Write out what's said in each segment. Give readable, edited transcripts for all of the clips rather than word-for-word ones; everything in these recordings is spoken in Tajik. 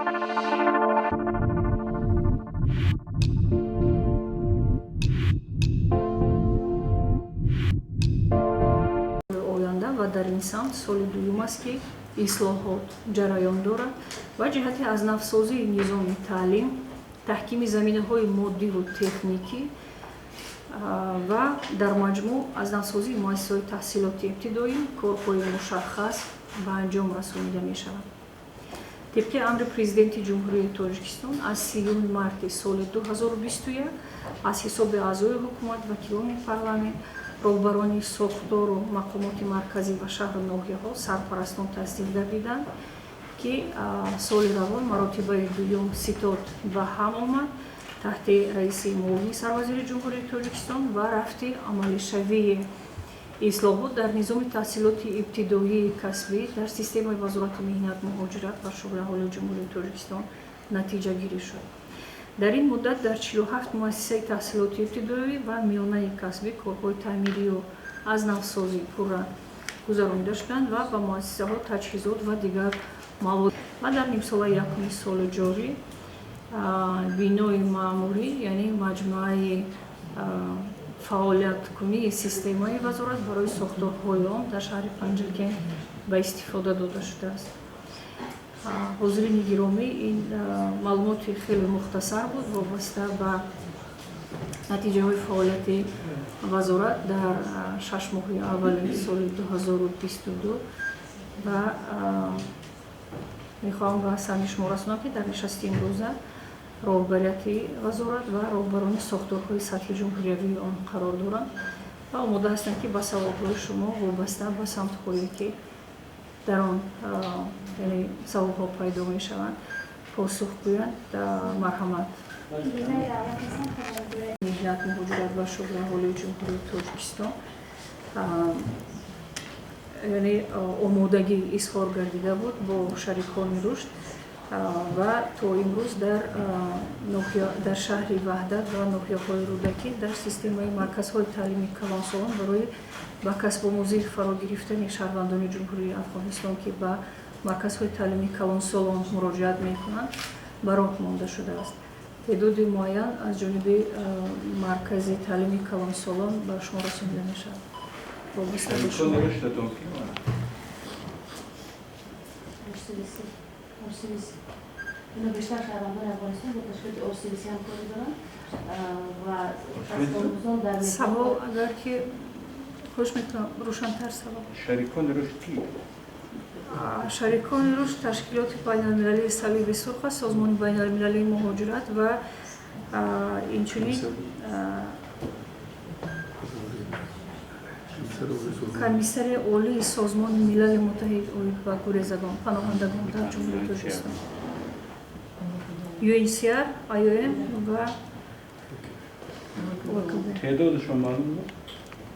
Оянда ва дар ин самт соли дуюм аст, ки ислоҳот ҷараён дорад ва ҷиҳати аз навсозии низоми таълим, таҳкими заминаҳои моддиву техникӣ ва дар маҷмӯъ аз навсозии муассисаҳои таҳсилоти ибтидоӣ корҳои мушаххас ба анҷом расонида мешавад. Тибқи амри Президенти Ҷумҳурии Тоҷикистон аз 30 марти соли 2021 аз ҳисоби аъзои ҳукумат, вакилони парламент, роҳбарони сохтору мақомоти марказӣ ва шаҳру ноҳияҳо, сарпарастон тасдиқ гардиданд, ки соли равон маротибаи дуюм ситод ба ҳам омад таҳти раиси муовини сарвазири Ҷумҳурии Тоҷикистон ва рафти амалишавии ислоҳот дар низоми таҳсилоти ибтидоии касбӣ дар системаи Вазорати меҳнат, муҳоҷират ва шуғли аҳолии Ҷумҳурии Тоҷикистон натиҷагирӣ шуд. Дар ин муддат дар 47 муассисаи таҳсилоти ибтидоӣ ва миёнаи касбӣ корҳои таъмирию аз навсозӣ пурра гузаронида шуданд ва ба муассисаҳо таҷҳизот ва дигар мавод. Ва дар нимсолаи якуми соли ҷорӣ бинои маъмурӣ, яъне маҷмӯаи фаъолияткунии системаи вазорат барои сохторҳои он дар шаҳри Панҷакент ба истифода дода шудааст. Ҳозирини гиромӣ, ин маълумоти хеле мухтасар буд, вобаста ба натиҷаҳои фаъолияти вазорат дар 6 моҳи аввали соли 2022, ва мехоҳам ба самъи шумо расонам, ки дар нишасти имрӯза роҳбарияти вазорат ва роҳбарони сохторҳои сатҳи ҷумҳуриявии он қарор доранд ва омода ҳастанд, ки ба саволҳои шумо вобаста ба самтҳое, ки дар он, яъне саволҳо пайдо мешаванд, посух гӯянд. Марҳамат. Меҳнат, муҳоҷират ва шуғли аҳолии Ҷумҳурии Тоҷикистон, яъне омодагӣ изҳор гардида буд бо шарикони рушд ва то имрӯз дар шаҳри Ваҳдат ва ноҳияҳои Рӯдакӣ дар системаи марказҳои таълими калонсолон барои ба касбомӯзӣ фаро гирифтани шаҳрвандони Ҷумҳурии Афғонистон, ки ба марказҳои таълими калонсолон муроҷиат мекунанд, ба роҳ монда шудааст. Теъдоди муайян аз ҷониби маркази таълими калонсолон ба шумо расонида мешавад. Вобаста ба шумо. Рушдатон ки? RCBC. Ино бештар шаҳрвандони Афғонистон бо ташкилоти RCBC ҳамкорӣ доранд ва касбомӯзон дар Савол агар ки хоҳиш мекунам, рӯшантар савол. Шарикони рушд ки? Шарикони рушд Ташкилоти байналмилалии Салиби Сурх аст, Созмони байналмилалии муҳоҷират ва инчунин Комиссари Олии Созмони Милали Муттаҳид оид ба гурезагон, паноҳандагон дар Ҷумҳурии Тоҷикистон, UNHCR, IOM ва ОКБ. Теъдодашон маълум буд?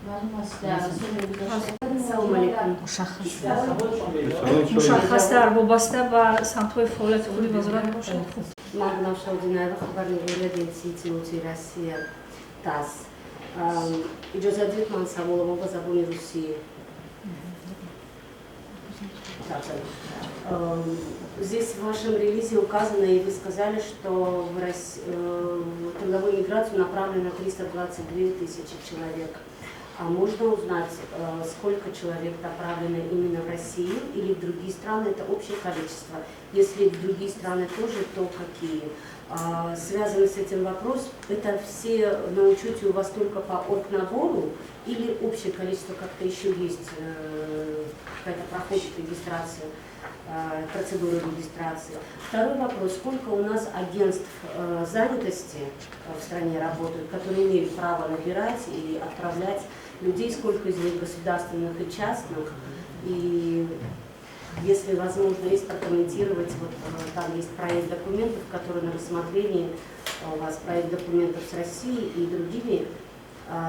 Маълум аст, дар соли гузашта. Салом алейкум. Мушаххастар вобаста ба самтҳои фаъолияти худи вазорат бошад, хуб. Ман Гулнавша Одинаева, хабарнигори агентсии иттилоотии Россия ТАСС. Иҷозат диҳед, ман саволамо ба забони русӣ. Здесь в вашем релизе указано, и вы сказали, что в трудовую миграцию направлено 322 тысячи человек. А можно узнать, сколько человек направлено именно в Россию или в другие страны? Это общее количество. Если в другие страны тоже, то какие? Связанный с этим вопрос, это все на учете у вас только по оргнабору или общее количество как-то еще есть, какая-то проходит регистрация, процедура регистрации? Второй вопрос, сколько у нас агентств занятости в стране работают, которые имеют право набирать и отправлять людей, сколько из них государственных и частных, и если возможно есть прокомментировать, вот там есть проект документов, который на рассмотрении у вас, проект документов с Россией и другими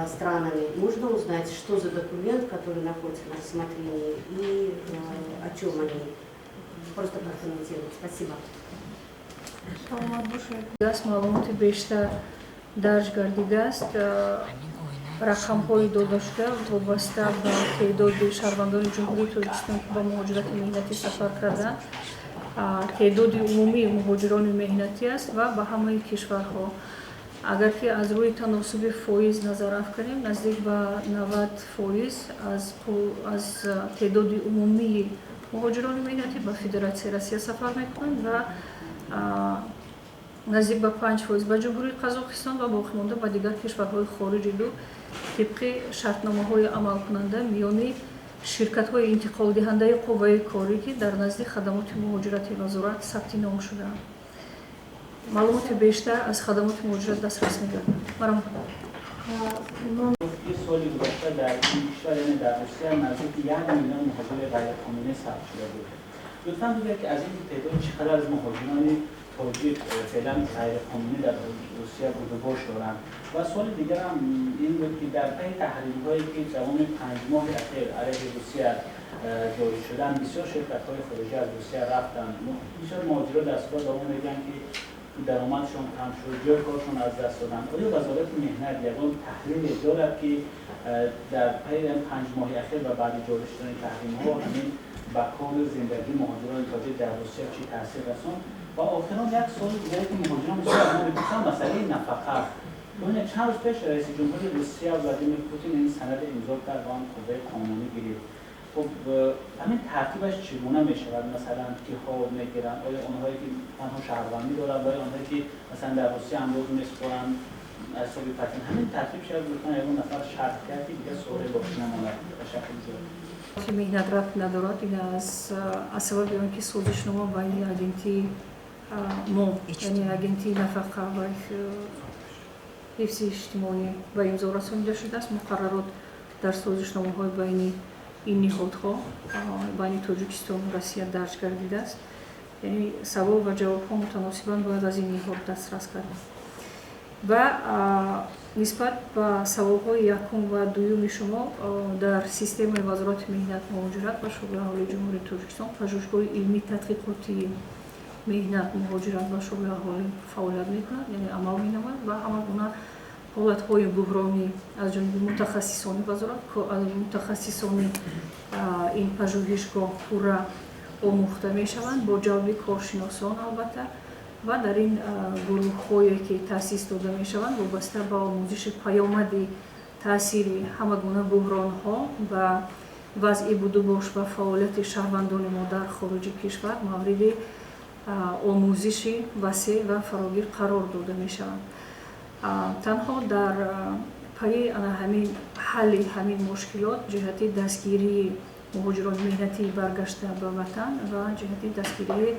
странами. Можно узнать, что за документ, который находится на рассмотрении, и о чем они? Просто прокомментировать. Спасибо. Саломат бошед. Даст маълумоти бештар дарҷ гардидааст. Рақамҳои додашуда вобаста ба теъдоди шаҳрвандони Ҷумҳурии Тоҷикистон, ки ба муҳоҷирати меҳнатӣ сафар карданд. Теъдоди умумии муҳоҷирони меҳнатӣ аст ва ба ҳамаи кишварҳо. Агар ки аз рӯи таносуби фоиз назар афканем, наздик ба 90% аз теъдоди умумии муҳоҷирони меҳнатӣ ба Федератсияи Россия сафар мекунанд ва наздик ба 5% ба Ҷумҳурии Қазоқистон ва боқимонда ба дигар кишварҳои хориҷи ду тибқи шартномаҳои амалкунанда миёни ширкатҳои интиқолдиҳандаи қувваи корӣ, ки дар назди хадамоти муҳоҷирати вазорат сабти ном шудаанд. Маълумоти бештар аз хадамоти муҳоҷират дастрас мегардад. Марҳамат. Соли гузашта дар ин кишвар, яъне дар Русия, наздики 1 миллион муҳоҷири ғайриқонунӣ сабт шуда буд. Лутфан бигӯед, ки аз ин теъдод чӣ қадар аз муҳоҷирони тоҷик феълан ғайриқонунӣ дар Русия будубош доранд? Ва суоли дигарам ин буд, ки дар пайи таҳримҳое, ки давоми 5 моҳи ахир алайҳи Русия ҷорӣ шуданд, бисёр ширкатҳои хориҷӣ аз Русия рафтанд. Бисёр муҳоҷиро дар суҳбат ба мо мегӯянд, ки даромадшон кам шуд, ҷои коршон аз даст доданд. Оё Вазорати меҳнат ягон таҳлиле дорад, ки дар пайи 5 моҳи ахир ва баъди ҷорӣ шудани таҳримҳо ҳамин ба кору зиндагии муҳоҷирони тоҷик дар Русия чӣ таъсир расонд? Ва охирон як суоли дигаре, ки муҳоҷирон бисёр аз мо мепурсанд, масъалаи нафақа. Бубинед, чанд рӯз пеш раиси ҷумҳури Русия Владимир Путин ин санаде имзо кард ва он қувваи қонунӣ гирифт. Хуб, ҳамин тартибаш чӣ гуна мешавад? Масалан, киҳо мегиранд? Оё онҳое, ки танҳо шаҳрвандӣ доранд, ва онҳое, ки масалан дар Русия андоз месупоранд аз ҳисоби патент? Ҳамин тартиб шавад, лутфан ягон нафар шарҳ кард, ки дигар суоле боқӣ намонад. Ташаккур зиёд. Меҳнат рабт надорад. Ин аз сабаби он ки созишнома байни агентии мо, яъне агентии нафақа ва ҳифзи иҷтимоӣ, ба имзо расонида шудааст. Муқаррарот дар созишномаҳои байни ин ниҳодҳо, байни Тоҷикистону Россия дарҷ гардидааст. Яъне савол ва ҷавобҳо мутаносибан бояд аз ин ниҳод дастрас кард. Ва нисбат ба саволҳои якум ва дуюми шумо, дар системаи Вазорати меҳнат, муҳоҷират ва шуғли аҳолии Ҷумҳурии Тоҷикистон пажӯҳишгоҳи илмии тадқиқотии меҳнат, муҳоҷират ва шуғли аҳолӣ фаъолият мекунад, яъне амал менамояд ва ҳама гуна ҳолатҳои буҳронӣ аз ҷониби мутахассисони вазорат, мутахассисони ин пажӯҳишгоҳ пурра омӯхта мешаванд бо ҷалби коршиносон, албатта. Ва дар ин гурӯҳҳое, ки таъсис дода мешаванд, вобаста ба омӯзиши паёмади таъсири ҳама гуна буҳронҳо ба вазъи будубош ва фаъолияти шаҳрвандони мо дар хориҷи кишвар мавриди омӯзиши васеъ ва фарогир қарор дода мешаванд. Танҳо дар пайи ана ҳамин ҳалли ҳамин мушкилот ҷиҳати дастгирии муҳоҷирони меҳнатии баргашта ба ватан ва ҷиҳати дастгирии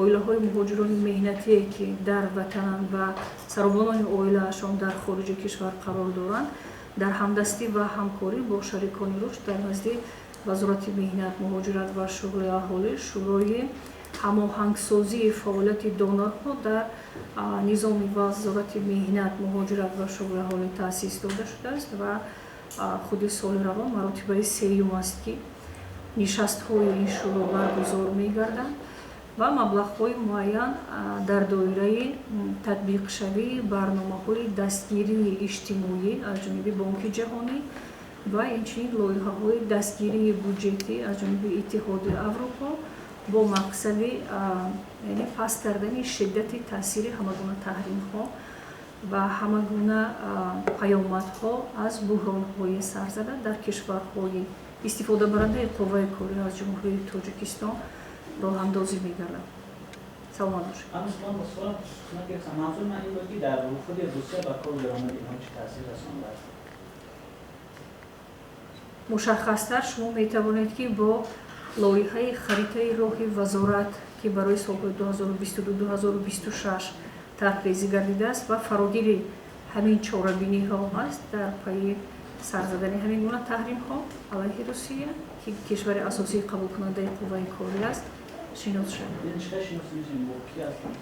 оилаҳои муҳоҷирони меҳнатие, ки дар ватананд ва саробонони оилаашон дар хориҷи кишвар қарор доранд, дар ҳамдастӣ ва ҳамкорӣ бо шарикони рушд дар назди Вазорати меҳнат, муҳоҷират ва шуғли аҳолӣ Шӯрои ҳамоҳангсозии фаъолияти донорҳо дар низоми Вазорати меҳнат, муҳоҷират ва шуғли аҳолӣ таъсис дода шудааст ва худи соли равон маротибаи сеюм аст, ки нишастҳои ин шӯро баргузор мегарданд ва маблағҳои муайян дар доираи татбиқшавии барномаҳои дастгирии иҷтимоӣ аз ҷониби Бонки Ҷаҳонӣ ва инчунин лоиҳаҳои дастгирии буҷетӣ аз ҷониби Иттиҳоди Аврупо бо мақсади, яъне, паст кардани шиддати таъсири ҳамагуна таҳримҳо ва ҳамагуна паёмадҳо аз буҳронҳои сарзада дар кишварҳои истифодабарандаи қувваи корӣ аз Ҷумҳурии Тоҷикистон роҳандозӣ мегардад. Саломат бошед. Манзур ман ин буд, ки дар худи Русия ба кор даромади инҳо чӣ таъсир расондааст? Мушаххастар шумо метавонед, ки бо лоиҳаи харитаи роҳи вазорат, ки барои солҳои 2022-2026 тарҳрезӣ гардидааст ва фарогири ҳамин чорабиниҳо ҳаст дар пайи сар задани ҳамин гуна таҳримҳо алайҳи Русия, ки кишвари асосии қабулкунандаи қувваи корӣ аст, шинос шавед. Ин чӣ шинос мешавем? Бо ки ҳастем?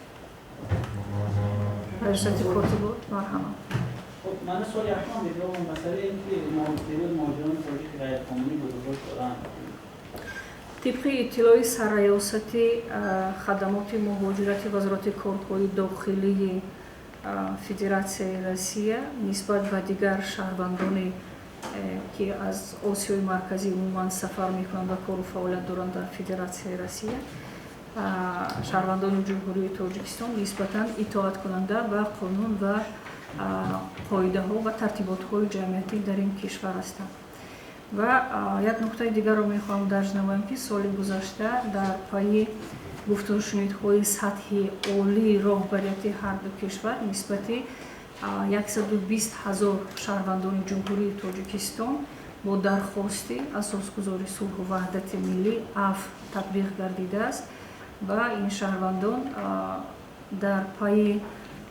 Раёсати котибот, марҳамат. Хуб, ман суоли якум медорам, масъалаи ин ки теъдоди муҳоҷирони тоҷик ғайриқонунӣ будубош доранд. Тибқи иттилои Сарраёсати хадамоти муҳоҷирати Вазорати корҳои дохилии Федератсияи Россия, нисбат ба дигар шаҳрвандоне, ки аз Осиёи Марказӣ умуман сафар мекунанд ва кору фаъолият доранд дар Федератсияи Россия. Шаҳрвандони Ҷумҳурии Тоҷикистон нисбатан итоаткунанда ба қонун ва қоидаҳо ва тартиботҳои ҷамъиятӣ дар ин кишвар ҳастанд. Ва як нуқтаи дигарро мехоҳам дарҷ намоям, ки соли гузашта дар пайи гуфтушунидҳои сатҳи олии роҳбарияти ҳарду кишвар нисбати 120 ҳазор шаҳрвандони Ҷумҳурии Тоҷикистон бо дархости асосгузори сулҳу ваҳдати миллӣ афв татбиқ гардидааст ва ин шаҳрвандон дар пайи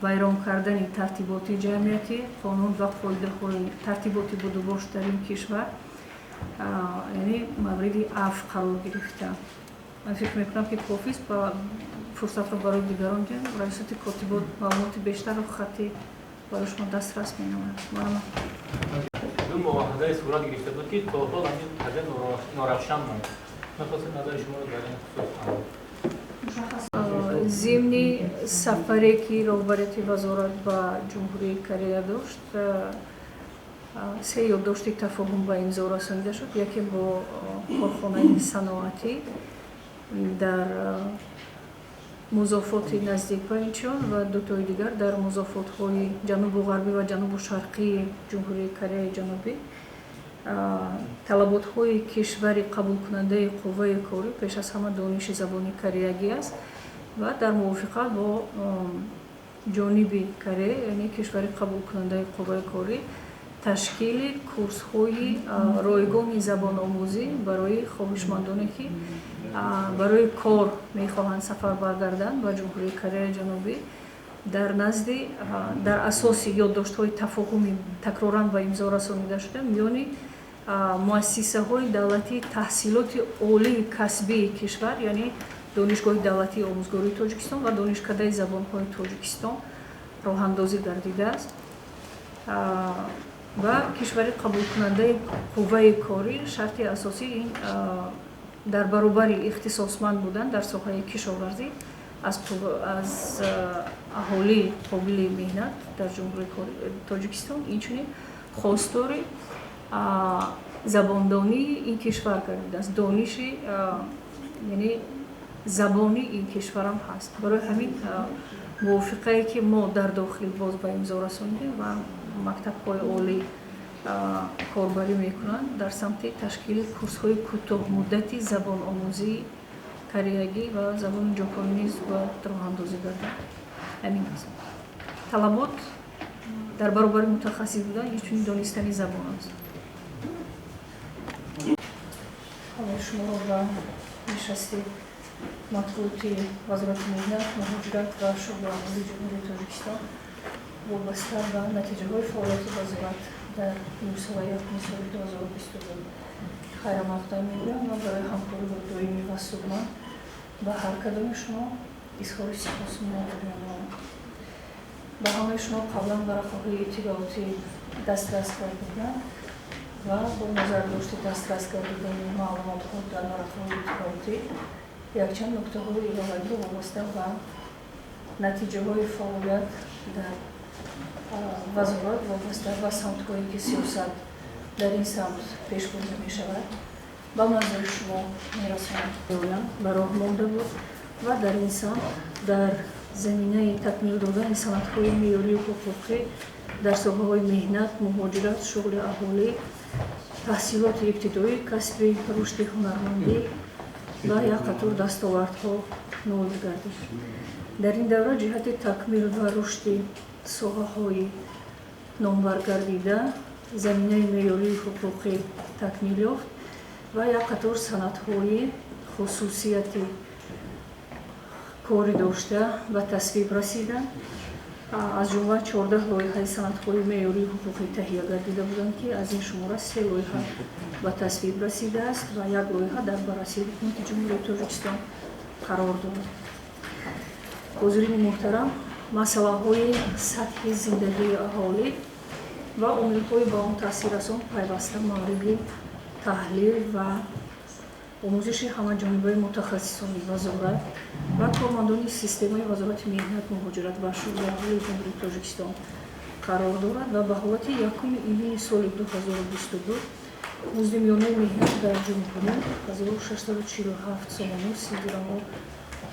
вайрон кардани тартиботи ҷамъиятӣ, қонун ва қоидаҳои тартиботи будубош дар ин кишвар, яъне мавриди афв қарор гирифтанд. Ман фикр мекунам, ки кофист ба фурсатро барои дигарон диҳем. Раёсати котибот маълумоти бештарро хаттӣ барои шумо дастрас менамояд. Марҳамат. Ду муоҳидае сурат гирифта буд, ки то ҳол ҳамин қазия норавшан монд. Мехостем назари шуморо дар ин хусус фаҳмем. Зимни сафаре, ки роҳбарияти вазорат ба Ҷумҳурии Корея дошт, се ёддошти тафоҳум ба имзо расонида шуд. Яке бо корхонаи саноатӣ дар музофоти наздик ба Инчон ва дутои дигар дар музофотҳои ҷанубу ғарбӣ ва ҷанубу шарқии Ҷумҳурии Кореяи Ҷанубӣ. Талаботҳои кишвари қабулкунандаи қувваи корӣ пеш аз ҳама дониши забони кореягӣ аст ва дар мувофиқат бо ҷониби Корея, яъне кишвари қабулкунандаи қувваи корӣ, ташкили курсҳои ройгони забономӯзӣ барои хоҳишмандоне, ки барои кор мехоҳанд сафар баргарданд ба Ҷумҳурии Кореяи Ҷанубӣ, дар назди дар асоси ёддоштҳои тафоҳуми такроран ба имзо расонида шуда миёни муассисаҳои давлатии таҳсилоти олии касбии кишвар, яъне Донишгоҳи давлатии омӯзгории Тоҷикистон ва Донишкадаи забонҳои Тоҷикистон роҳандозӣ гардидааст. Ва кишвари қабулкунандаи қувваи корӣ шарти асосӣ ин дар баробари ихтисосманд будан дар соҳаи кишоварзӣ аз аҳолии қобили меҳнат дар Ҷумҳурии Тоҷикистон, инчунин хостори забондонии ин кишвар гардидааст, дониши, яъне забони ин кишварам ҳаст. Барои ҳамин мувофиқае, ки мо дар дохил боз ба имзо расонидем ва мактабҳои олӣ корбарӣ мекунанд дар самти ташкили курсҳои кӯтоҳмуддати забономӯзии кореягӣ ва забони ҷопонӣ низ бояд роҳандозӣ гардад. Ҳамин аст. Талабот дар баробари мутахассис будан инчунин донистани забон аст. Ҳамаи шуморо ба нишасти матбуоти Вазорати меҳнат, муҳоҷират ва шуғли аҳолии Ҷумҳурии Тоҷикистон вобаста ба натиҷаҳои фаъолияти вазорат дар нимсолаи якуми соли 2022 хайрамақдам мегӯям ва барои ҳамкориҳои доимӣ ва судманд ба ҳар кадоми шумо изҳори сипосу миннатдорӣ менамоям. Ба ҳамаи шумо қаблан варақаҳои иттилоотӣ дастрас гардида ва бо назардошти дастрас гардидани маълумотҳо дар варақаҳои иттилоотӣ якчанд нуктаҳои иловагиро вобаста ба натиҷаҳои фаъолият дар вазорат, вобаста ба самтҳое, ки сиёсат дар ин самт пеш бурда мешавад, ба манзури шумо мерасонам. Ба роҳ монда буд ва дар ин самт дар заминаи такмил додани санадҳои меъёрию ҳуқуқӣ дар соҳаҳои меҳнат, муҳоҷират, шуғли аҳолӣ, таҳсилоти ибтидоӣ, касби, рушди ҳунармандӣ ва як қатор дастовардҳо ноил гардид. Дар ин давра ҷиҳати такмил ва рушди соҳаҳои номбаргардида заминаи меъёрии ҳуқуқӣ такмил ёфт ва як қатор санадҳои хусусияти корӣ дошта ба тасвиб расиданд. Аз ҷумла 14 лоиҳаи санадҳои меъёрии ҳуқуқӣ таҳия гардида буданд, ки аз ин шумора се лоиҳа ба тасвиб расидааст ва як лоиҳа дар баррасии Ҳукумати Ҷумҳурии Тоҷикистон қарор дорад. Ҳозирини муҳтарам, масъалаҳои сатҳи зиндагии аҳолӣ ва омилҳои ба он таъсиррасон пайваста мавриди таҳлил ва омӯзиши ҳамаҷонибаи мутахассисони вазорат ва кормандони системаи Вазорати меҳнат, муҳоҷират ва шуғли аҳолии Ҷумҳурии Тоҷикистон қарор дорад ва ба ҳолати 1 июни соли 2022 музди миёнаи меҳнат дар ҷумҳурӣ 1647 сомону 30 дирамо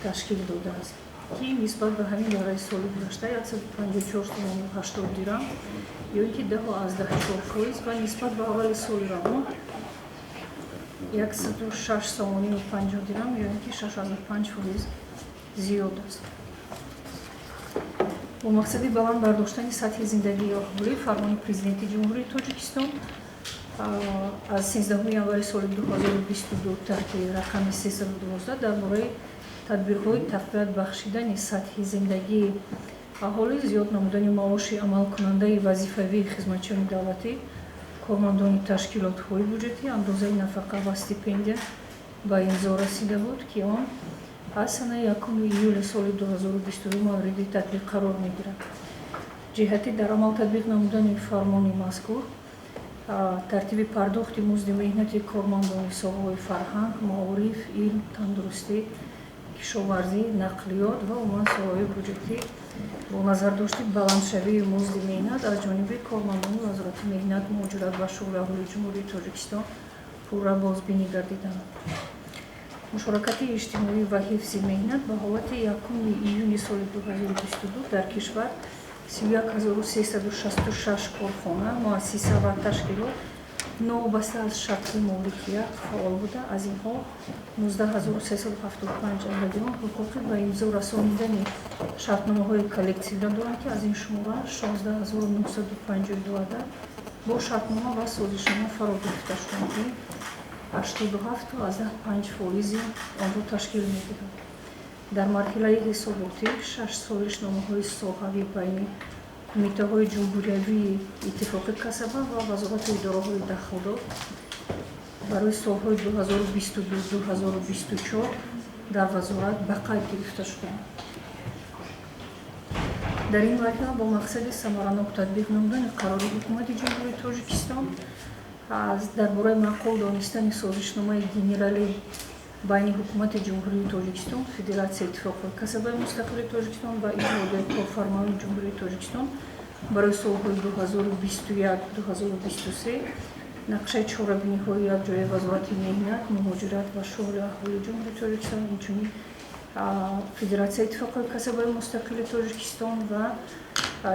ташкил додааст, ки нисбат ба ҳамин давраи соли гузашта 154 сомонию 80 дирам ё ин ки 10,4% ва нисбат ба аввали соли равон 106 сомонию 50 дирам ё ин ки 6,5% зиёд аст. Бо мақсади баланд бардоштани сатҳи зиндагии аҳолӣ, фармони Президенти Ҷумҳурии Тоҷикистон аз 13 январи соли 2022 таҳти рақами 312 дар бораи тадбирҳои тақвият бахшидани сатҳи зиндагии аҳолӣ, зиёд намудани маоши амалкунандаи вазифавии хизматчиёни давлатӣ, кормандони ташкилотҳои буҷетӣ, андозаи нафақа ва стипендия ба имзо расида буд, ки он аз санаи 1 июли соли 2022 мавриди татбиқ қарор мегирад. Ҷиҳати дар амал татбиқ намудани фармони мазкур, тартиби пардохти музди меҳнати кормандони соҳаҳои фарҳанг, маориф, илм, тандурустӣ, кишоварзӣ, нақлиёт ва умуман соҳаҳои буҷетӣ бо назардошти баландшавии музди меҳнат аз ҷониби кормандони Вазорати меҳнат, муҳоҷират ва шуғли аҳолии Ҷумҳурии Тоҷикистон пурра бозбинӣ гардиданд. Мушоракати иҷтимоӣ ва ҳифзи меҳнат ба ҳолати 1 июни соли 2022 дар кишвар 31366 корхона, муассиса ва ташкилот новобаста аз шакли моликият фаъол буда, аз инҳо 19375 адади он ҳуқуқи ба имзо расонидани шартномаҳои коллективӣ доранд, ки аз ин шумора 16952 адад бо шартнома ва созишнома фаро гирифта шуданд, ки 87,5% онро ташкил медиҳад. Дар марҳилаи ҳисоботӣ шаш созишномаҳои соҳавӣ байни кумитаҳои ҷумҳуриявии иттифоқи касаба ва вазорату идораҳои дахлдор барои солҳои 2022-2024 дар вазорат ба қайд гирифта шуданд. Дар ин марҳила бо мақсади самаранок татбиқ намудани қарори Ҳукумати Ҷумҳурии Тоҷикистон дар бораи маъқул донистани созишномаи генералӣ байни Ҳукумати Ҷумҳурии Тоҷикистон, Федератсияи иттифоқҳои касабаи мустақили Тоҷикистон ва Иттиҳодияи корфармоёни Ҷумҳурии Тоҷикистон барои солҳои 2021-2023, нақшаи чорабиниҳои якҷояи Вазорати меҳнат, муҳоҷират ва шуғли аҳолии Ҷумҳурии Тоҷикистон, инчунин Федератсияи иттифоқҳои касабаи мустақили Тоҷикистон ва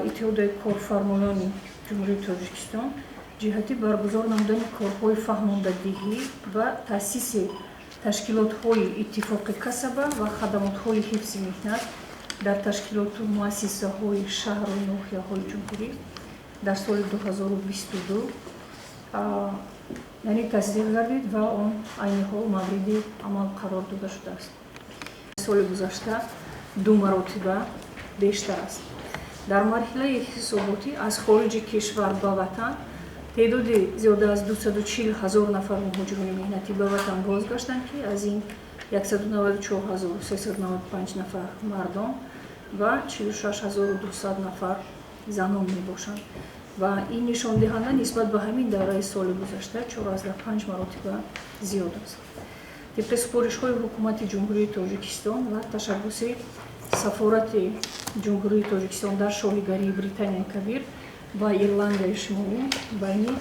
Иттиҳодияи корфармоёни Ҷумҳурии Тоҷикистон ҷиҳати баргузор намудани корҳои фаҳмондадиҳӣ ва таъсиси ташкилотҳои иттифоқи касаба ва хадамотҳои ҳифзи меҳнат дар ташкилоту муассисаҳои шаҳру ноҳияҳои ҷумҳурӣ дар соли 2022, яъне тасдиқ гардид ва он айни ҳол мавриди амал қарор дода шудааст. Соли гузашта ду маротиба бештар аст. Дар марҳилаи ҳисоботӣ аз хориҷи кишвар ба ватан теъдоди зиёда аз 240 ҳазор нафар муҳоҷирони меҳнатӣ ба ватан бозгаштанд, ки аз ин 194 395 нафар мардон ва 46 200 нафар занон мебошанд ва ин нишондиҳанда нисбат ба ҳамин давраи соли гузашта 4,5 маротиба зиёд аст. Тибқи супоришҳои Ҳукумати Ҷумҳурии Тоҷикистон ва ташаббуси Сафорати Ҷумҳурии Тоҷикистон дар Шоҳигарии Британияи Кабир ва Ирландияи Шимолӣ байни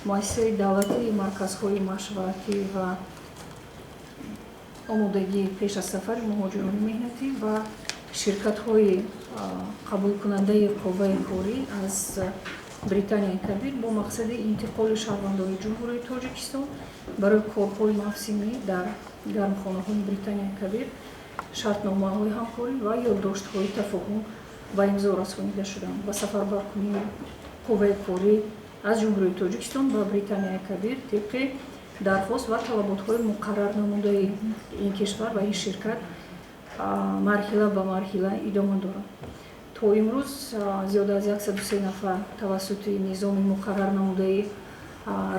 Муассисаи давлатии марказҳои машваратӣ ва омодагии пеш аз сафари муҳоҷирони меҳнатӣ ва ширкатҳои қабулкунандаи қувваи корӣ аз Британияи Кабир бо мақсади интиқоли шаҳрвандони Ҷумҳурии Тоҷикистон барои корҳои мавсимӣ дар гармхонаҳои Британияи Кабир шартномаҳои ҳамкорӣ ва ёддоштҳои тафоҳум ба имзо расонида шуданд ва сафарбаркунии қувваи корӣ аз Ҷумҳурии Тоҷикистон ба Британияи Кабир тибқи дархост ва талаботҳои муқаррар намудаи ин кишвар ва ин ширкат марҳила ба марҳила идома дорад. То имрӯз зиёда аз 103 нафар тавассути низоми муқаррар намудаи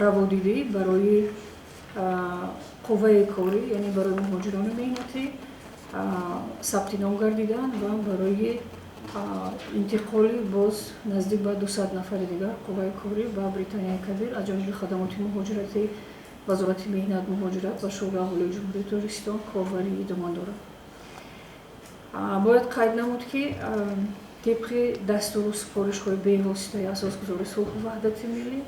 раводидӣ барои қувваи корӣ, яъне барои муҳоҷирони меҳнатӣ сабти ном гардиданд ва барои интиқоли боз наздик ба 200 нафари дигар қувваи корӣ ба Британияи Кабир аз ҷониби хадамоти муҳоҷирати Вазорати меҳнат, муҳоҷират ва шуғли аҳолии Ҷумҳурии Тоҷикистон корбарӣ идома дорад. Бояд қайд намуд, ки тибқи дастуру супоришҳои бевоситаи Асосгузори сулҳу ваҳдати миллӣ,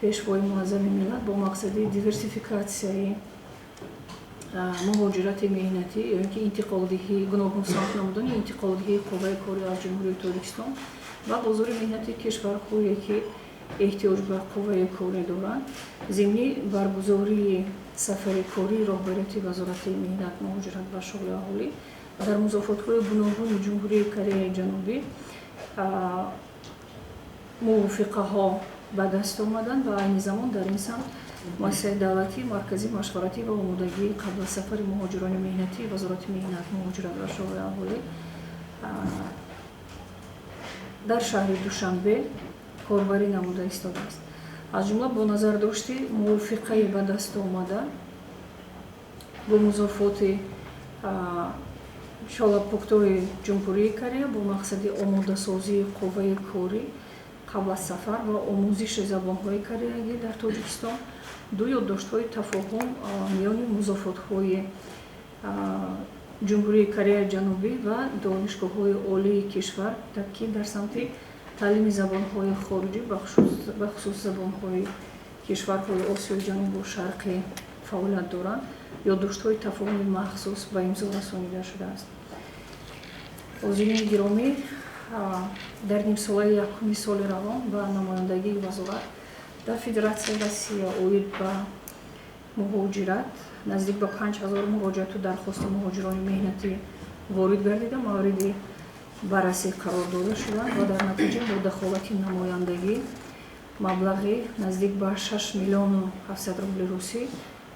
Пешвои муаззами миллат, бо мақсади диверсификатсияи муҳоҷирати меҳнатӣ ё ин ки интиқолдиҳӣ, гуногунсамт намудани интиқолдиҳии қувваи корӣ аз Ҷумҳурии Тоҷикистон ва бозори меҳнати кишварҳое, ки эҳтиёҷ ба қувваи корӣ доранд, зимни баргузории сафари кории роҳбарияти Вазорати меҳнат, муҳоҷират ва шуғли аҳолӣ дар музофотҳои гуногуни Ҷумҳурии Кореяи Ҷанубӣ мувофиқаҳо ба даст омаданд ва айни замон дар ин самт муассисаи давлатии марказии машваратӣ ва омодагии қабл аз сафари муҳоҷирони меҳнатӣ Вазорати меҳнат, муҳоҷират ва шуғли аҳолӣ дар шаҳри Душанбе корбарӣ намуда истодааст. Аз ҷумла бо назардошти мувофиқаи ба даст омада бо музофоти Шолапуктои Ҷумҳурии Корея бо мақсади омодасозии қувваи корӣ қабл аз сафар ва омӯзиши забонҳои кореягӣ дар Тоҷикистон ду ёддоштҳои тафоҳум миёни музофотҳои Ҷумҳурии Кореяи Ҷанубӣ ва донишгоҳҳои олии кишвар, ки дар самти таълими забонҳои хориҷӣ, бахусус забонҳои кишварҳои Осиёи Ҷанубу Шарқӣ фаъолият доранд, ёддоштҳои тафоҳуми махсус ба имзо расонида шудааст. Ҳозирини гиромӣ, дар нимсолаи якуми соли равон ба намояндагии вазорат дар Федератсияи Россия оид ба муҳоҷират наздик ба 5000 муроҷиату дархости муҳоҷирони меҳнатӣ ворид гардида, мавриди баррасӣ қарор дода шуданд ва дар натиҷа бо дахолати намояндагӣ маблағи наздик ба 6 миллиону 700 рубли русӣ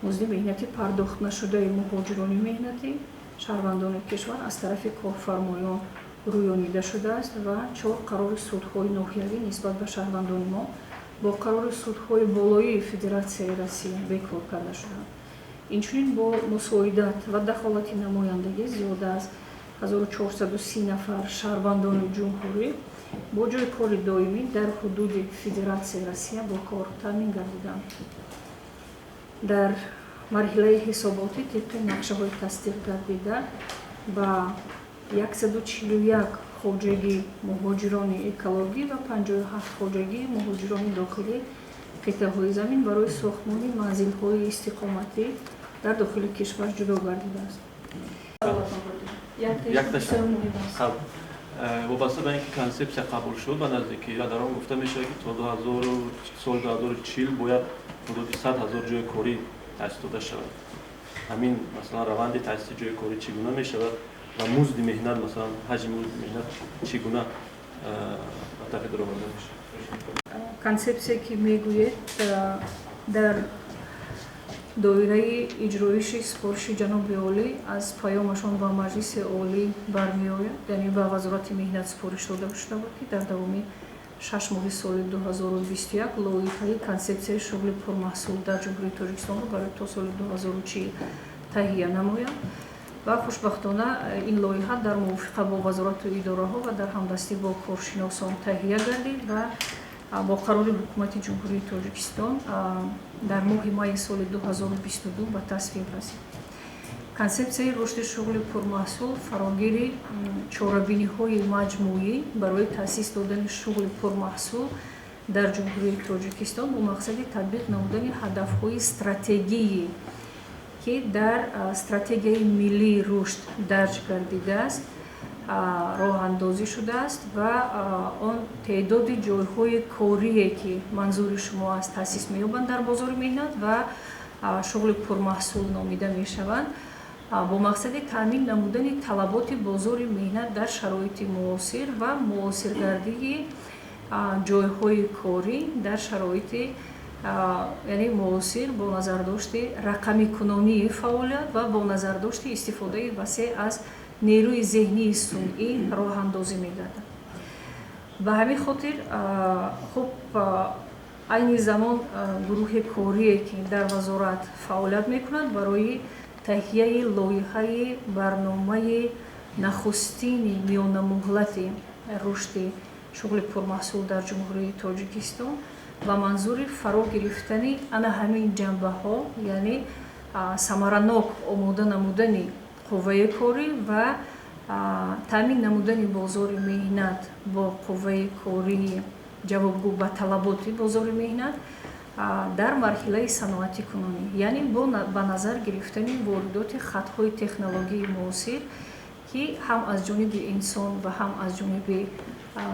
музди меҳнатӣ пардохт нашудаи муҳоҷирони меҳнатӣ шаҳрвандони кишвар аз тарафи корфармоён рӯёнида шудааст ва 4 қарори судҳои ноҳиявӣ нисбат ба шаҳрвандони мо бо қарори судҳои болоии Федератсияи Россия бекор карда шуданд. Инчунин бо мусоидат ва дахолати намояндагӣ зиёда аз 1430 нафар шаҳрвандони ҷумҳурӣ бо ҷойи кори доимӣ дар ҳудуди Федератсияи Россия бо кор таъмин гардиданд. Дар марҳилаи ҳисоботӣ тибқи нақшаҳои тасдиқ гардида ба 141 хоҷагии муҳоҷирони экологӣ ва 57 хоҷагии муҳоҷирони дохилӣ қитъаҳои замин барои сохтмони манзилҳои истиқоматӣ дар дохили кишвар ҷудо гардидааст. Вобаста ба ин ки консепсия қабул шуд ба наздикӣ ва дар он гуфта мешавад, ки то соли 2040 бояд ҳудуди 100 ҳазор ҷойи корӣ таъсис дода шавад. Ҳамин масалан раванди таъсиси ҷойи корӣ чӣ гуна мешавад ва музди меҳнат, масалан ҳаҷми музди меҳнат чӣ гуна ба тағйир дароварда мешавад? Консепсия ки мегӯед, дар доираи иҷроиши супориши ҷаноби олӣ аз паёмашон ба Маҷлиси Олӣ бармеояд, яъне ба Вазорати меҳнат супориш дода шуда буд, ки дар давоми 6 моҳи соли 2021 лоиҳаи консепсияи шуғли пурмаҳсул дар Ҷумҳурии Тоҷикистонро барои то соли 2040 таҳия намояд ва хушбахтона ин лоиҳа дар мувофиқа бо вазорату идораҳо ва дар ҳамдастӣ бо коршиносон таҳия гардид ва бо қарори Ҳукумати Ҷумҳурии Тоҷикистон дар моҳи майи соли 2022 ба тасвиб расид. Консепсияи рушди шуғли пурмаҳсул фарогири чорабиниҳои маҷмӯӣ барои таъсис додани шуғли пурмаҳсул дар Ҷумҳурии Тоҷикистон бо мақсади татбиқ намудани ҳадафҳои стратегии, ки дар стратегияи миллии рушд дарҷ гардидааст, роҳандозӣ шудааст ва он теъдоди ҷойҳои корие, ки манзури шумо аст, таъсис меёбанд дар бозори меҳнат ва шуғли пурмаҳсул номида мешаванд, бо мақсади таъмин намудани талаботи бозори меҳнат дар шароити муосир ва муосиргардии ҷойҳои корӣ дар шароити яъне муосир бо назардошти рақамикунонии фаъолият ва бо назардошти истифодаи васеъ аз нерӯи зеҳнии сунъӣ роҳандозӣ мегардад. Ба ҳамин хотир, хуб, айни замон гурӯҳи корие, ки дар вазорат фаъолият мекунад, барои таҳияи лоиҳаи барномаи нахустини миёнамуҳлати рушди шуғли пурмаҳсул дар Ҷумҳурии Тоҷикистон ба манзури фаро гирифтани ана ҳамин ҷанбаҳо, яъне самаранок омода намудани қувваи корӣ ва таъмин намудани бозори меҳнат бо қувваи кории ҷавобгӯ ба талаботи бозори меҳнат Дар марҳилаи саноатикунонӣ, яъне бо ба назар гирифтани воридоти хатҳои технологияи муосир, ки ҳам аз ҷониби инсон ва ҳам аз ҷониби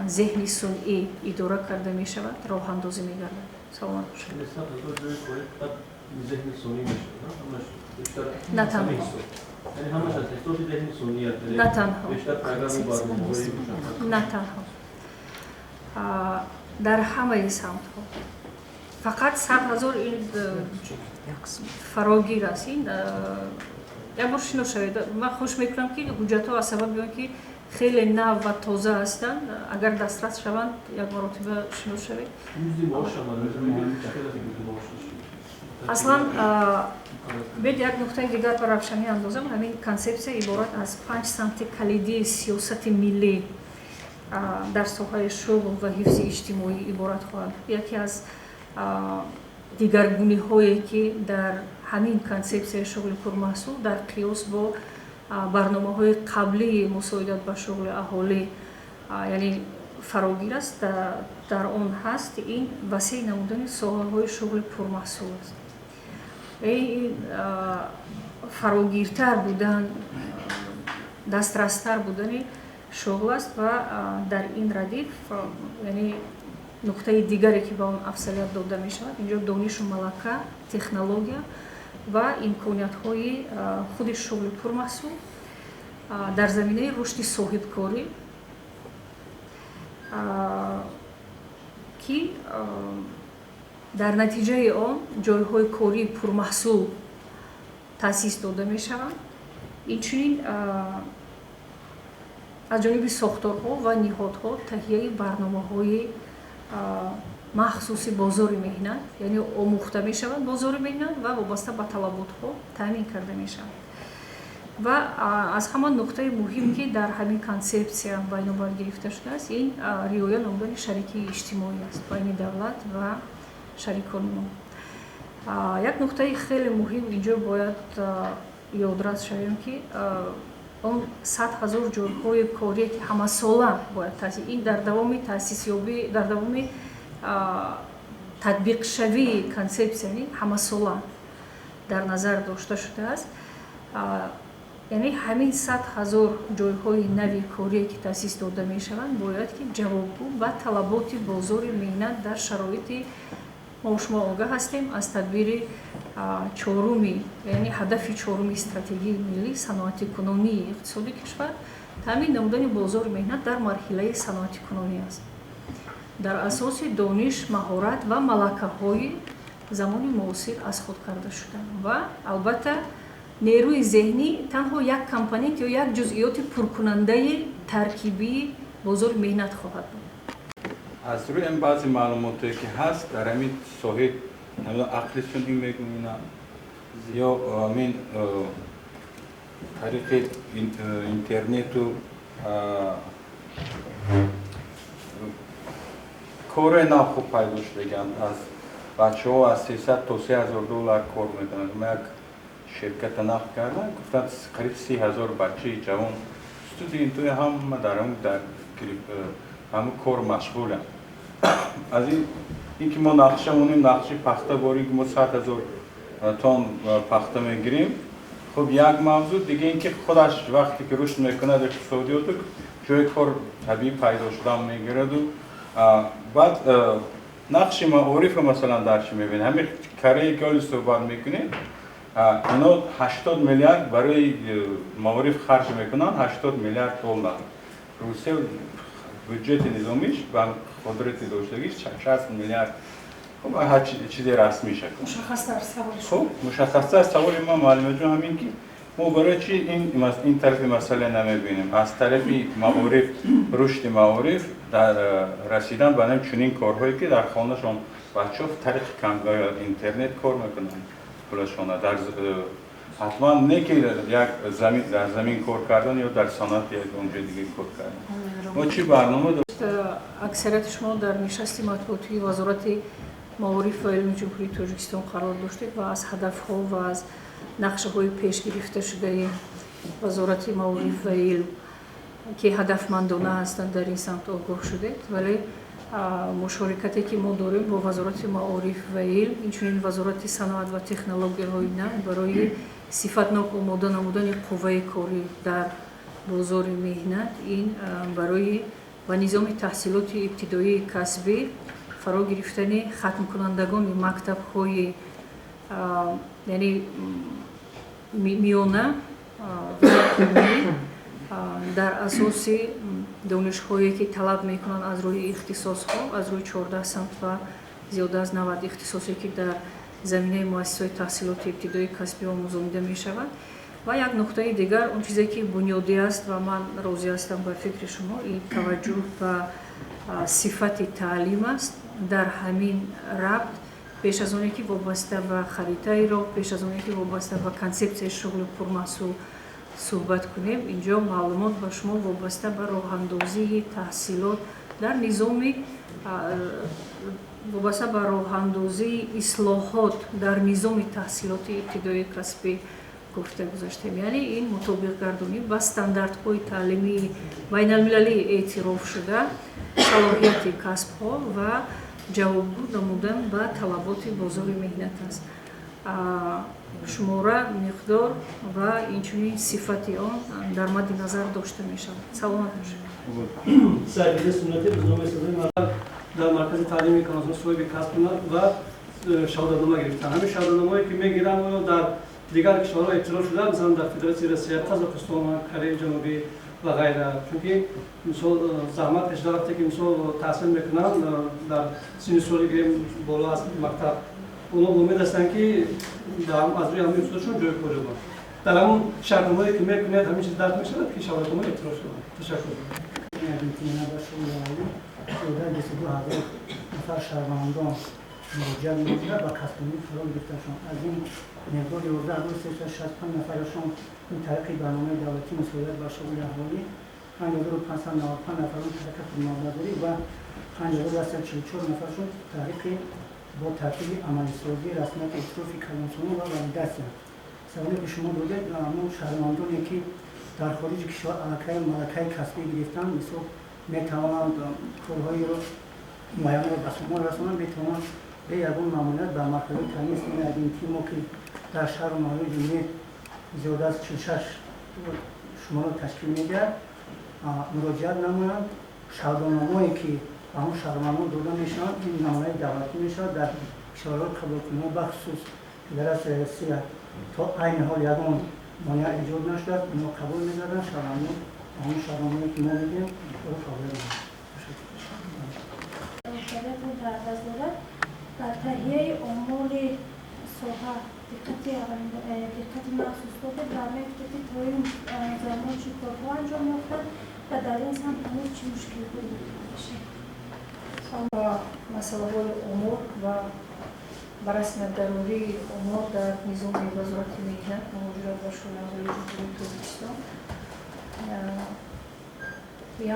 зеҳни сунъӣ идора карда мешавад, роҳандозӣ мегардад. Саломат бошед. На танҳо. На танҳо. На танҳо. Дар ҳамаи самтҳо. Фақат 100 000 ин фарогир аст. Ин як бор шинос шавед. Ман хуш мекунам, ки ҳуҷҷатҳо аз сабаби он ки хеле нав ва тоза ҳастанд, агар дастрас шаванд, як маротиба шинос шавед. Аслан бед як нуқтаи дигар ба равшанӣ андозам. Ҳамин консепсия иборат аз панҷ самти калидии сиёсати миллӣ дар соҳаи шуғл ва ҳифзи иҷтимоӣ иборат хоҳад. Яке аз дигаргуниҳое, ки дар ҳамин консепсияи шуғли пурмаҳсул дар қиёс бо барномаҳои қаблии мусоидат ба шуғли аҳолӣ, яъне фарогир аст, дар он ҳаст, ин васеъ намудани соҳаҳои шуғли пурмаҳсул аст. Ин фарогиртар будан, дастрастар будани шуғл аст ва дар ин радиф, яъне нуқтаи дигаре, ки ба он афзалият дода мешавад, инҷо донишу малака, технология ва имкониятҳои худи шуғли пурмаҳсул дар заминаи рушди соҳибкорӣ, ки дар натиҷаи он ҷойҳои кории пурмаҳсул таъсис дода мешаванд. Инчунин аз ҷониби сохторҳо ва ниҳодҳо таҳияи барномаҳои махсуси бозори меҳнат, яъне омӯхта мешавад бозори меҳнат ва вобаста ба талаботҳо таъмин карда мешавад. Ва аз ҳама нуқтаи муҳим, ки дар ҳамин консепсия байнобар гирифта шудааст, ин риоя намудани шарикии иҷтимоӣ аст байни давлат ва шарикони мо. Як нуқтаи хеле муҳим инҷо бояд ёдрас шавем, ки он 100 000 ҷойҳои корие, ки ҳамасола бояд таъсис, ин дар давоми таъсисёбӣ, дар давоми татбиқшавии консепсия ҳамасола дар назар дошта шудааст. Яъне ҳамин 100 000 ҷойҳои нави корие, ки таъсис дода мешаванд, бояд ки ҷавобгӯ ба талаботи бозори меҳнат дар шароити мо шумо огаҳ ҳастем аз тадбири чоруми, яъне ҳадафи чоруми стратегияи миллӣ саноатикунонии иқтисоди кишвар таъмин намудани бозори меҳнат дар марҳилаи саноатикунонӣ аст дар асоси дониш, маҳорат ва малакаҳои замони муосир аз худ карда шуда. Ва албатта нерӯи зеҳнӣ танҳо як компонент ё як ҷузъиёти пуркунандаи таркибии бозори меҳнат хоҳад буд. Аз рӯи ин баъзе маълумотое, ки ҳаст дар ҳамин соҳи ақли сунъӣ мегӯям ё ҳамин тариқи интернету корҳои нав хуб пайдо шудагианд. Аз бачаҳо аз 300 то 3000 доллар кор мекунанд. Ма як ширката нақл кардам, гуфтанд, қариб 30 000 бачаи ҷавон, студентои ҳама дар ҳамин кор машғуланд. Аз ин ки мо нақша монем, нақши пахта борем, ки мо 100 000 тонн пахта мегирем, хуб, як мавзӯъ. Дига ин ки худаш вақте ки рушд мекунад иқтисодиёту, ҷои кор табиӣ пайдо шудан мегираду. Баъд нақши маорифа масалан дар чӣ мебинед? Ҳамин Корея, ки ҳоли суҳбат мекунем, ино 80 миллиард барои маориф харҷ мекунанд, 80 миллиард доллар. Русия бюджети низомиш ба қудрати доштагиш 60 миллиард. Хуб, ҳар чизе расмӣ шакл. Мушаххастар саволи. Хуб, мушаххастар саволи ман, муаллимаҷон, ҳамин ки мо барои чи ин тарафи масъала намебинем, аз тарафи маориф, рушди маориф дар расидан ба чунин корҳое, ки дар хонашон бачаҳо тариқи интернет кор мекунанд, пулашона дар ҳатман не ки як замин, дар замин кор кардан ё дар саноат як онҷои дига кор кардан. Мо чӣ барнома? Аксарияти шумо дар нишасти матбуотии Вазорати маориф ва илми Ҷумҳурии Тоҷикистон қарор доштед ва аз ҳадафҳо ва аз нақшаҳои пешгирифташудаи Вазорати маориф ва илм, ки ҳадафмандона ҳастанд, дар ин самт огоҳ шудед. Вале Мушорикате ки мо дорем бо Вазорати маориф ва илм, инчунин Вазорати саноат ва технологияҳои нав барои сифатнок омода намудани қувваи корӣ дар бозори меҳнат, ин барои ба низоми таҳсилоти ибтидоии касбӣ фаро гирифтани хатмкунандагони мактабҳои, яъне миёна ва умумӣ, дар асоси донишҳое ки талаб мекунанд аз рӯи ихтисосҳо, аз рӯи 14 самт ва зиёда аз 90 ихтисосе ки дар заминаи муассисаҳои таҳсилоти ибтидоии касбӣ омӯзонида мешавад. Ва як нуқтаи дигар, он чизе ки бунёдӣ аст ва ман розӣ ҳастам ба фикри шумо, ин таваҷҷӯҳ ба сифати таълим аст. Дар ҳамин рабт, пеш аз оне ки вобаста ба харитаи роҳ, пеш аз оне ки вобаста ба консепсияи шуғли пурмаҳсул суҳбат кунем, инҷо маълумот ба шумо вобаста ба роҳандозии таҳсилот дар низоми, вобаста ба роҳандозии ислоҳот дар низоми таҳсилоти ибтидоии касбӣ гуфта гузаштем. Яъне ин мутобиқгардонӣ ба стандартҳои таълимии байналмилалӣ эътирофшуда, салоҳияти касбҳо ва ҷавобгӯ намудан ба талаботи бозори меҳнат аст. Шумора, миқдор ва инчунин сифати он дар мадди назар дошта мешавад. Саломат бошед. Сайфиддин Суннатӣ, рӯзномаи Садои Мардум. Дар маркази таълими калонсолон соҳиби касб ва шаҳодатнома гирифтан, ҳамин шаҳодатномае ки мегиранд, оё дар дигар кишварҳо эътироф шуда, масалан дар Федератсияи Россия, Қазоқистон, Кореяи Ҷанубӣ ва ғайра? Чунки мисол заҳмат кашида, вақте ки мисол таҳсил мекунанд, дар синни соли гирем боло аз мактаб, онҳо умед ҳастанд, ки аз рӯи ҳамин устодшон ҷои кор ёбанд. Дар ҳамон шартномае ки мекунед, ҳамин чиз дарк мешавад, ки шаҳодатнома эътироф шавад? Ташаккур. Зиёда 22 000 нафар шаҳрвандон муроҷиат намуда, ба касбомӯзӣ фаро гирифташон. Аз ин миқдор 11 365 нафарашон ин тариқи барномаи давлатии мусоидат ба шуғли аҳолӣ, 5595 нафарон тариқи худмаблағгузорӣ ва 5144 нафаршон тариқи бо тартиби амалисозии расмияти эътирофи калонсолон ва валидатсия. Саволе ки шумо додед, ҳамон шаҳрвандоне ки дар хориҷи кишвар аллакай малакаи касбӣ гирифтанд, мисол метавонанд корҳоиро муайянро ба сомон расонанд, метавонанд бе ягон мамоният ба марказҳои таълими системаи агентии мо, ки дар шаҳру ноҳияи ҷумҳурӣ зиёда аз 46 шуморо ташкил медиҳад, муроҷиат намоянд. Шаҳодатномое ки ба ҳамон шаҳрвандон дода мешаванд, ин намунаи давлатӣ мешавад. Дар кишварҳои қабулкунанда, бахусус Федератсияи Россия, то айни ҳол ягон монеа эҷод нашудааст. Инҳо қабул мегарданд. Шаҳрвандон ҳамон шаҳодатномое ки мо медиҳем, онро қабул мекунанд. Дар даст дорад, дар таҳияи омори соҳа диққати махсус додед ва мегуфтед, ки то ин замон чӣ корҳо анҷом ёфтанд ва дар ин самт ҳанӯз чӣ мушкилҳо вуҷуд мешавад? Масъалаҳои омор ва ба расмият дарории омор дар низоми Вазорати меҳнат, муҳоҷират ва шуғли Ҷумҳурии Тоҷикистон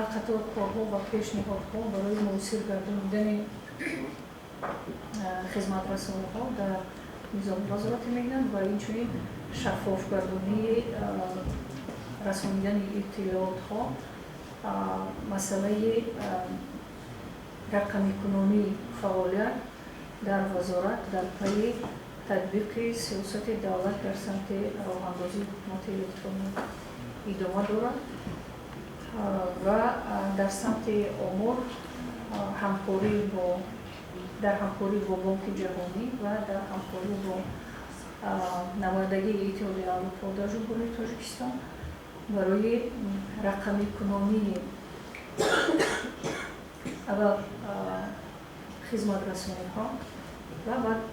як қатор корҳо ва пешниҳодҳо барои муассир гардонидани хизматрасониҳо дар низоми Вазорати меҳнат ва инчунин шаффофгардонии расонидани иттилоотҳо, масъалаи рақамикунонии фаъолият дар вазорат дар пайи татбиқи сиёсати давлат дар самти роҳандозии ҳукумати электронӣ идома дорад. Ва дар самти омор ҳамкорӣ бо дар ҳамкорӣ бо Бонки Ҷаҳонӣ ва дар ҳамкорӣ бо намояндагии Иттиҳоди Аврупо дар Ҷумҳурии Тоҷикистон барои рақамикунонии аввал хизматрасониҳо ва баъд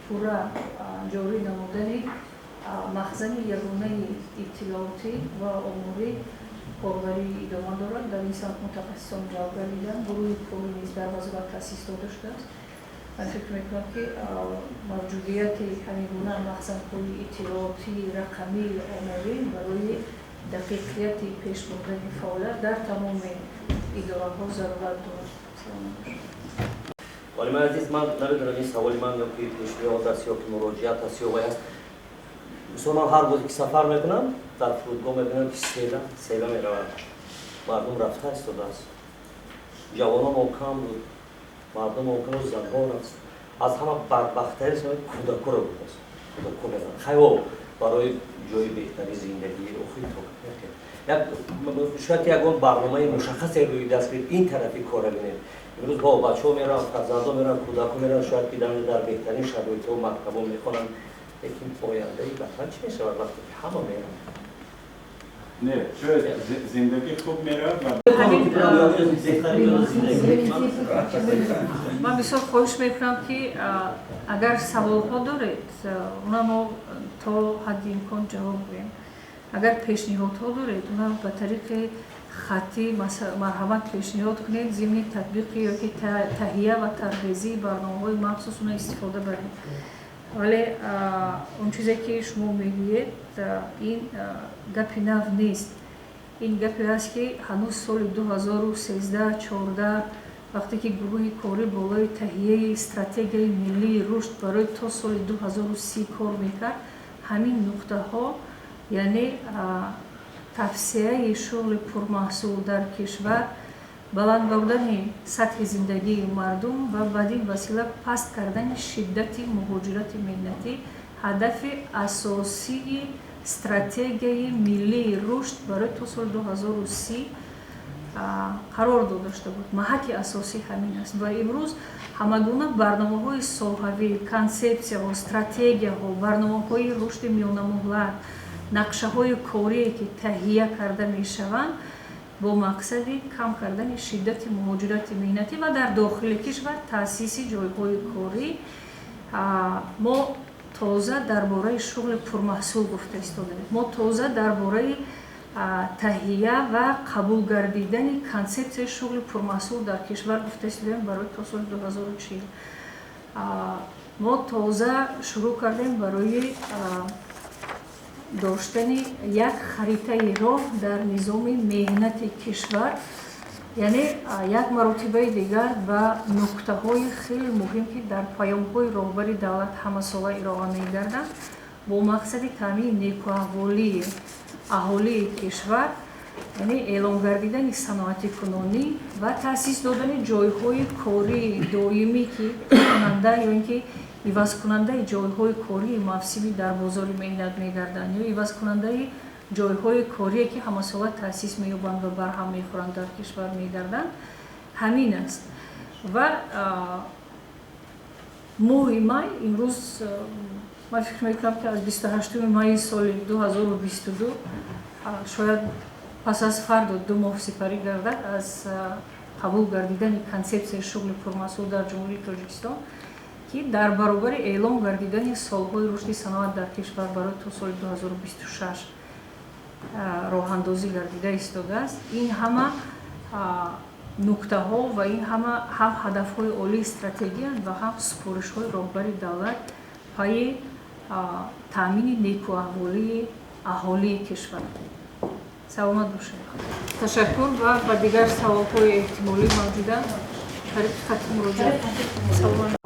пурра ҷорӣ намудани махзани ягонаи иттилоотӣ ва оморӣ корбарӣ идома дорад. Дар ин самт мутахассисон ҷалб гардиданд, гурӯҳи корӣ низ дар вазорат таъсис дода шудааст. Ман фикр мекунам, ки мавҷудияти ҳамин гуна махзанҳои иттилоотии рақамии оморӣ барои дақиқияти пеш бурдани фаъолият дар тамоми идораҳо зарурат дорад. Олимаи азиз, ман намедонам, ин саволи ман ё ки пешниҳод аст, ё ки муроҷиат аст, ё вай аст. Мисол, ман ҳар бозе ки сафар мекунам, дар фурудгоҳ мебинам, ки села села меравад, мардум рафта истодааст. Ҷавонон мо кам буд, мардум мо кам, занҳо аст. Аз ҳама бадбахттарин кӯдакоро будааст. Кӯдако мераванд. Хайо барои ҷои беҳтари зиндагӣ охир то як шояд ягон барномаи мушаххасе рӯи даст гирифт, ин тарафи кора бинед. Имрӯз бо бачаҳо мераванд, фарзандо мераванд, кӯдако мераванд, шояд ки дар беҳтарин шароитҳо мактабо мехонанд, лекин ояндаи ватан чӣ мешавад вақте ки ҳама мераванд? Не, шояд зиндагӣ хуб меравад. Ман бисёр хоҳиш мекунам, ки агар саволҳо доред, уна мо то ҳадди имкон ҷавоб гӯем. Агар пешниҳодҳо доред, уна ба тариқи хаттӣ марҳамат пешниҳод кунед, зимни татбиқи ёки таҳия ва тарғизии барномаҳои махсус уна истифода баред. Вале он чизе ки шумо мегӯед, ин гапи нав нест. Ин гапе аст, ки ҳанӯз соли 2013-14, вақте ки гурӯҳи корӣ болои таҳияи стратегияи миллии рушд барои то соли 2030 кор мекард, ҳамин нуқтаҳо, яъне тавсияи шуғли пурмаҳсул дар кишвар, баланд бурдани сатҳи зиндагии мардум ва бад ин васила паст кардани шиддати муҳоҷирати меҳнатӣ ҳадафи асосии стратегияи миллии рушд барои то соли 2030 қарор дода шуда буд. Маҳаки асосӣ ҳамин аст ва имрӯз ҳамагуна барномаҳои соҳавӣ, консепсияҳо, стратегияҳо, барномаҳои рушди миёнамуҳлат, нақшаҳои корие ки таҳия карда мешаванд, бо мақсади кам кардани шиддати муҳоҷирати меҳнатӣ ва дар дохили кишвар таъсиси ҷойҳои корӣ. Мо тоза дар бораи шуғли пурмаҳсул гуфта истодаем. Мо тоза дар бораи таҳия ва қабул гардидани консепсияи шуғли пурмаҳсул дар кишвар гуфта истодаем барои то соли 2040. Мо тоза шурӯъ кардем барои доштани як харитаи роҳ дар низоми меҳнати кишвар, яъне як маротибаи дигар ба нуктаҳои хеле муҳим, ки дар паёмҳои роҳбари давлат ҳамасола ироа мегарданд, бо мақсади таъмини некуаҳволии аҳолии кишвар, яъне эълон гардидани саноатикунонӣ ва таъсис додани ҷойҳои кории доимӣ, ки кунанда ё ин ки ивазкунандаи ҷойҳои кории мавсимӣ дар бозори меҳнат мегарданд ё ивазкунандаи ҷойҳои корие ки ҳамасола таъсис меёбанд ва барҳам мехӯранд дар кишвар мегарданд, ҳамин аст. Ва моҳи май имрӯз ман фикр мекунам, ки аз 28 майи соли 2022, шояд пас аз фардо 2 моҳ сипарӣ гардад аз қабул гардидани консепсияи шуғли пурмаҳсул дар Ҷумҳурии Тоҷикистон, ки дар баробари эълон гардидани солҳои рушди саноат дар кишвар барои то соли 2026 роҳандозӣ гардида истодааст. Ин ҳама нуктаҳо ва ин ҳама ҳам ҳадафҳои олии стратегиянд ва ҳам супоришҳои роҳбари давлат пайи таъмини некуаҳволии аҳолии кишвар. Саломат бошед. Ташаккур ва ба дигар саволҳои эҳтимолӣ мавҷуда тариқи хатти муроҷиат. Саломат.